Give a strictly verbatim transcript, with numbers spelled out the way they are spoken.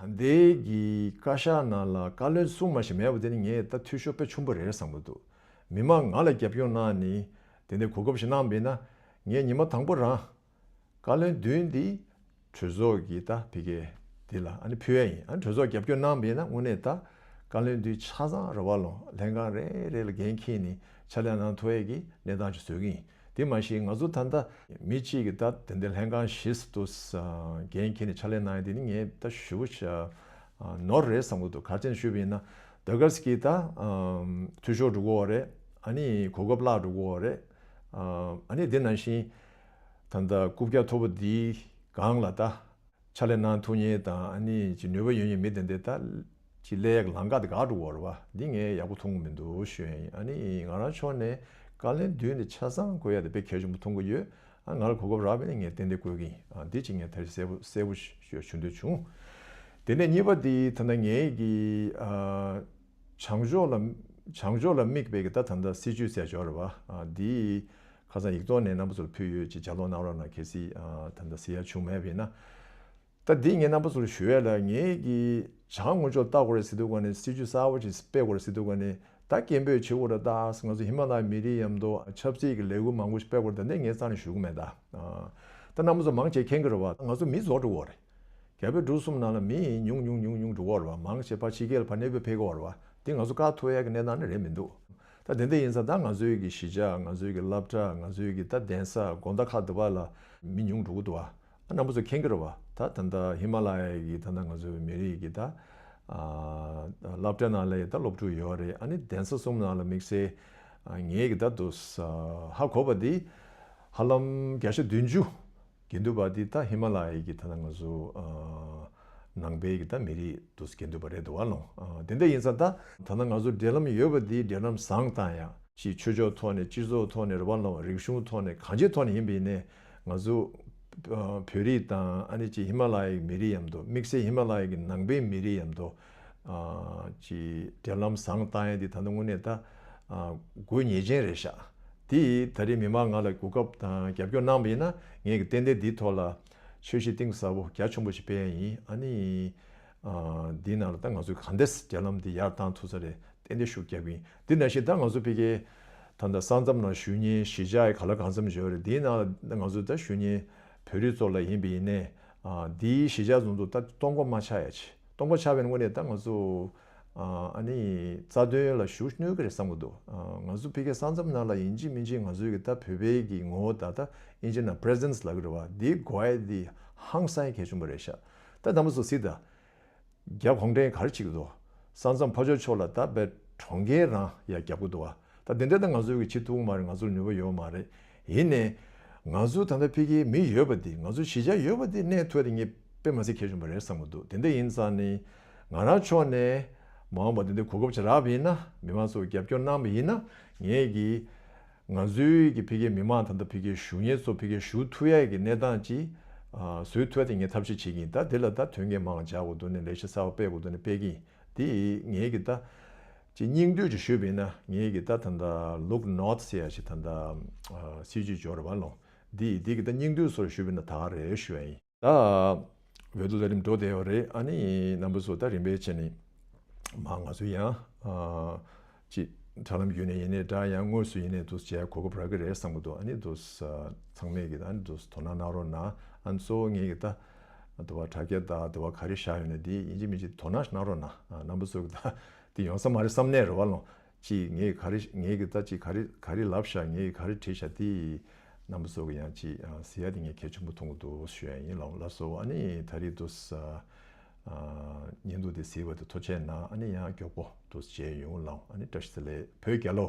འདི་གི་བཀའ་ཤག་ནང་ལ་བཀའ་བློན་གསུམ་མ་ཞིག་མེད་པ་དེ་ནི་ངས་ད་འཐུས་ཤོར་དཔེ་ཆེན་པོ་རེད་བསམ་གྱི་འདུག་མི་མང་ང་ལ་རྒྱབ་སྐྱོར་གནང་ནི་དེ་འདྲའི་གོ་སྐབས་ཤིག་གནང་བས་ན་ངས་ཉི་མ་དང་པོ་རང་བཀའ་བློན་བདུན་འདི་གྲོས་ཚོགས་ཀྱི་ད་ཕི་གེ་འདི་ལ་ཨ་ནི་ཕུལ་ཡ་ཡིན། ཨ་ནི་གྲོས་ཚོགས་རྒྱབ་སྐྱོར་གནང་བས་ན་དངོས་གནས་ད་བཀའ་བློན་འདི་ཆ་ཚང་རེ་བ་ལོང་ལྷན་ཁང་རེ་རེ་ལ་འགན་འཁྱེར་ནས་ཕྱག་ལས་གནང་ཐུབ་ཡ་གི་གནས་སྟངས་ཅིག་བཟོ་གི་ཡིན། དེ་མ་གཞི་ང་ཚོ་ད་ལྟ་མི་གཅིག་གིས་ད་དེ་འདྲའི་ལྷན་ཁང་བཞི་དུ་འགན་འཁྱེར་ནས་ཕྱག་ལས་གནང་ཡ་དེ་ནི་ངས་ད་ཞུ་བོ་ནོར་རེད་བསམ་གྱི་འདུག་ག་རེ་བྱས་ནས་ཞུས་པ་ཡིན་ན་ད་ག་སི་གི་ད་འཐུས་ཤོར་འགྲོ་གི་ཡོད་རེད། ཨ་ནི་གོ་སྐབས་བརླག་འགྲོ་གི་ཡོད་རེད། ཨ་ནི་དེ་ནང་བཞིན་ད་ལྟ་རྐུབ་བཀྱག་མཐོ་པོ་འདིའི་སྒང་ལ་ད་ཕྱག་ལས་གནང་ཐུབ་མཁན་དང་ཨ་ནི་ཅིག་ནུས་པ་ཡོད་མཁན་མི་དེ་འདྲ་ད་ཅིག་སླེབས་ཡག་ལམ་ཁ་དེ་འགག་འགྲོ་གི་ཡོད་རེད་བ། འདི་ངས་ཡག་པོ་མཐོང་གི་མི་འདུག་ཞུ་ཡ་ཡིན། ཨ་ནི་ང་རང་ཕྱོགས་ནས་བཀའ་བློན་བདུན་དེ་ཆ་ཚང་དགོས་ཡ་དེ་དཔེ་གལ་ཆེན་པོ་མཐོང་གི་ཡོད། ཨ་ང་ལ་གོ་སྐབས་རག་པ་ཡིན་ན་ངས་ཏན་ཏན་བསྐོ་གི་ཡིན། ཨ་འདི་ཅིག་ངས་ད་རེས་གསལ་པོ་གསལ་པོ་ཞུ་འདོད་བྱུང་། དེ་ནས་གཉིས་པ་འདི་ད་ལྟ་ངའི་གི་ཨ་བྱང་ཕྱོགས་ལ་བྱང་ཕྱོགས་ལ་དམིགས་པའི་གི་ད་ད་ལྟ་སྲིད་བྱུས་ཟེར་ཡ་ཅིག་ཡོད་རེད་བ། ཨ་འདི་ཁ་སང་ཡིག་ཐོག་ནས་རྣམ་པ་ཚོར་ཕུལ་ཡོད། ཅིག་ལྗགས་ཀློག་གནང་རོགས་གནང་། གལ་སྲིད་ཨ་ད་ལྟ་གཟིགས་ཡ་བྱུང་མེད་པ་ཡིན་ན། ད་འདི་ངས་རྣམ་པ་ཚོར་ཞུ་ཡ་ལ་ངས་ཀྱི་བྱང་ངོས་ཕྱོགས་ལྟ་དགོས་རེད་ཟེར་དུས་ག་ནས་སྲིད་ཇུས་གསར་པ་ཅིག་སྤེལ་དགོས་རེད་ཟེར་དུས་ག་ནས་ད་སྐད་འབོད་བྱེད་དགོས་རེད། ད་ང་ཚོ་ཧི་མ་ལ་ཡའི་མི་རིགས་མཉམ་དུ་ཆབ་སྲིད་ཀྱི་ལས་འགུལ་མང་པོ་ཞིག་སྤེལ་དགོས་རེད། ད་འདི་ངས་རྩ་ནས་ཞུ་གི་མེད། ད་ད་རྣམ་པ་ཚོ་མང་ཆེ་མཁྱེན་གྱི་རེད་བ། ང་ཚོ་མི་རྫོགས་འགྲོ་གི་རེད། རྒྱ་བལ་འབྲུག་གསུམ་ནང་ལ་མི་ཉུང་ཉུང་ཉུང་ཉུང་འགྲོ་གི་རེད་བ། མང་ཆེ་ཕར་ཕྱི་རྒྱལ་ལ་ཕར་གནས་སྤོས་ཕེབས་ཀྱི་རེད་བ། འདི་ང་ཚོ་བཀག་ཐུབ་ཡ་གི་གནས་སྟངས་ནི་རེད་མི་འདུག་ད་དེ་འདྲ་ཡིན་ཙང་ད་ང་ཚོའི་གི་གཞིས་ཆགས། ང་ཚོའི་གི་སློབ་གྲྭ། ང་ཚོའི་གི་ད་གདན་ས་དགོང་དག་ཁ་འདི་པ་ལ་མི་ཉུང་འགྲོ་གི་འདུག་བ། རྣམ་པ་ཚོ་མཁྱེན་གྱི་རེད་བ། ད་ད་ལྟ་ཧི་མ་ལ་ཡའི་གི་ད་ལྟ་ང་ཚོའི་མི་རིགས་ཀྱི་ད་ཨ་སློབ་གྲྭ་ནང་ལ་ཡི་ད་སློབ་ཕྲུག་ཡོད་རེད། ཨ་ནི་གདན་ས་གསུམ་ནང་ལ་དམིགས་བསལ་ཨ་ངས་གི་ད་དུ་ཧ་གོ་བ་འདི་ཧ་ལམ་བརྒྱ་ཆ་བདུན་ཅུ་དགེ་འདུན་པ་འདི་ད་ཧི་མ་ལ་ཡའི་གི་ད་ལྟ་ང་ཚོ་ཨ་ནང་པའི་གི་ད་མི་རིགས་དུ་དགེ་འདུན་པ་རེད་འདུག་བ་ལོང་། ཨ་དེ་འདྲ་ཡིན་ཙང་ད་ད་ལྟ་ང་ཚོ་འབྲེལ་ལམ་ཡོད་པ་འདི་འབྲེལ་ལམ་བཟང་བཏང་ཡ། ཅིག་ཆོས་ཕྱོགས་ཐོག་ནས། སྤྱི་ཚོགས་ཐོག་ནས། རེད་བ་ལོང་། རིག་གཞུང་ཐོག་ནས། གང་ཅིའི་ཐོག་ནས་ཡིན་པ་ཡིན་ནའི་ང་ཚོ་ཨ་བོད་རིགས་དང་ཨ་ནི་ཅིག་ཧི་མ་ལ་ཡའི་མི་རིགས་མཉམ་དུ། དམིགས་བསལ་ཧི་མ་ལ་ཡའི་གི་ནང་པའི་མི་རིགས་མཉམ་དུ་ཨ་ཅིག་འབྲེལ་ལམ་བཟང་བཏང་ཡ་འདི་ད་ལྟ་དངོས་གནས་ད་ཨ་དགོས་ངེས་ཅན་རེད་ཤག་དེ་ད་རེས་མི་མང་ང་ལ་གོ་སྐབས་དང་རྒྱབ་སྐྱོར་གནང་བ་ཡིན་ན་ངས་གི་ཏན་ཏན་འདིའི་ཐོག་ལ་འཆར་གཞི་གཏིང་ཟབ་པོ་རྒྱ་ཆེན་པོ་ཞིག་སྤེལ་ཡ་ཡིན། ཨ་ནི་ཨ་འདིའི་ནང་ལ་ད་ང་ཚོས་གང་འདྲས་འབྲེལ་ལམ་འདི་ཡར་བཏང་ཐུབ་ས་རེད། ཏན་ཏན་ཤུགས་རྒྱབ་ཡིན། འདི་ནང་བཞིན་ད་ང་ཚོ་ཕ་གིའི་ད་ལྟ་ས་མཚམས་ནང་བཞུགས་མཁན་གཞིས་ཆགས་ཡི་ག་ལ་གང་འཚམ་ཡོད་རེད། འདིའི་ནང་ལ་ང་ཚོ་ད་བཞུགས་མཁན་བོད་རིགས་ཚོ་ལ་ཡིན་པ་ཡིན་ནའི་ཨ་འདིའི་གཞིས་ཆགས་ཚོ་ཚོ་ད་སྟོང་པ་མ་ཆགས་ཡ་ཆེ། སྟོང་པ་ཆགས་པའི་དངོས་གནས་ད་ང་ཚོ་ཨ་ཨ་ནི་རྩ་དོན་ལ་ཤུགས་གནོད་ཀྱི་རེད་བསམ་གྱི་འདུག་ཨ་ང་ཚོ་ཕ་གིའི་ས་མཚམས་ནང་ལ་ཡིན་གཅིག་མིན་གཅིག་ང་ཚོའི་གི་ད་བོད་པའི་གི་ངོ་བོ་ད་ད་ཨིན་ཇི་ནང་པི་རེ་སེན་སི་ལབ་ཀྱི་རེད་བ། འདི་དགོས་ཡ་འདི་ཧང་སང་ཡ་གལ་ཆེན་པོ་རེད་ཤག་ད་དང་པོ་ཚོ་སྲིད་ད། རྒྱ་གུང་ཁྲན་ག་རེ་བྱེད་ཀྱི་འདུག་ས་མཚམས་ཕར་ཕྱོགས་ཕྱོགས་ལ་ད་བའི་གྲོང་ཁྱེར་རང་ཡ་རྒྱབ་ཀྱི་འདུག་བ། ད་དེ་འདྲ་ད་ང་ཚོའི་གི་བྱེད་ཐུབ་ཀྱི་མ་རེད། ང་ཚོར་ནུས་པ་ཡོད་མ་རེད། ཡིན་ནའི་ང་ཚོ་ད་ལྟ་ཕ་གིའི་མི་ཡོད་པ་འདི། ང་ཚོ་གཞིས་ཆགས་ཡོད་པ་འདི་གནས་ཐུབ་ཡ་དེ་ངས་དཔེ་མ་སྲིད་གལ་ཆེན་པོ་རེད་བསམ་གྱི་འདུག་དེ་འདྲ་ཡིན་ཙང་ནི་ང་རང་ཕྱོགས་ནས་མ་འོངས་པ་དེ་འདྲ་གོ་སྐབས་ཅིག་རག་པ་ཡིན་ན། མི་མང་ཚོས་རྒྱབ་སྐྱོར་གནང་པ་ཡིན་ན་ངས་གི་ང་ཚོའི་གི་ཕ་གིའི་མི་མང་ད་ལྟ་ཕ་གིའི་བཞུགས་མཁན་ཚོ་ཕ་གིར་བཞུགས་ཐུབ་ཡ་གི་གནས་སྟངས་ཅིག་ཨ་བཟོ་ཐུབ་ཡ་དེ་ངས་ཐབས་ཤེས་བྱེད་ཀྱི་ཡིན། ད་དེ་ལ་ད་དོན་གྱི་མང་བྱ་དགོས་འདུག་ནས། ལས་གཞི་གསར་པ་སྤེལ་དགོས་འདུག་ནས་སྤེལ་གྱི་ཡིན། དེ་ངས་གི་ད་ཅིག་སྙིང་བསྡུས་ཅིག་ཞུས་པ་ཡིན་ན། ངས་གི་ད་ད་ལྟ་Look North ཟེར་ཡ་ཞིག་ད་ལྟ་ཨ་སྲིད་ཇུས་འབྱོར་བ་ལོང་། འདི་འདི་གི་ད་སྙིང་བསྡུས་སོར་ཞུས་པ་ཡིན་ན་ད་ག་རེད་ཞུ་ཡ་ཡིན། ད་འོས་བསྡུ་ལས་རིམ་འགྲོ་བསྡད་ཡོད་རེད། ཨ་ནི་རྣམ་པ་ཚོ་ད་རིམ་པས་བྱས་ནས་མ་ང་ཚོ་ཡང་ཨ་ཅིག་དྲ་ལམ་བརྒྱུད་ནས་ཡིན་ནའི་འདྲ། ཡང་དངོས་སུ་ཡིན་ནའི་འདུག་བྱས་གོ་སྐབས་རག་གི་རེད་བསམ་གྱི་འདུག་ཨ་ནི་འདུག་ཚང་མས་ཀྱི་ཨ་ནི་འདུག་དོ་སྣང་གནང་རོགས་གནང་། ཨ་ནི་གཙོ་བོ་ངས་ཀྱི་ད་འདུག་བ་དྲ་རྒྱ་དང་འདུག་བ་ག་རེ་བཞག་ཡོད་ན་འདི་ཡིན་གཅིག་མིན་གཅིག་དོ་སྣང་གནང་རོགས་གནང་། ཨ་རྣམ་པ་ཚོ་གི་ད་འདི་ཡོང་ས་མ་རེད་བསམ་ནས་རེད་བ་ལོང་། ཅིག་ངས་ག་རེ་ངས་གི་ད་ཅིག་ག་རེ་ག་རེ་ལབ་ཤག་ངས་ག་རེ་བྲིས་ཤག་དེ་རྣམ་པ་ཚོ་གི་ཡང་ཅིག་ཨ་གཟིགས་ཡ་དེ་ངས་གལ་ཆེན་པོ་མཐོང་གི་འདུག་ཞུ་ཡ་ཡིན་ལགས། ལགས་སོ། ཨ་ནི་ད་རེས་འདུག་ས་ཨ་བརྙན་ཐུང་དེ་གཟིགས་པ་དེ་ཐུགས་རྗེ་གནང་། ཨ་ནི་ཡང་མགྱོགས་པོ་འདུག་མཇལ་ཡོང་ལགས། ཨ་ནི་བཀྲ་ཤིས་བདེ་ལེགས། བོད་རྒྱལ་ལོ།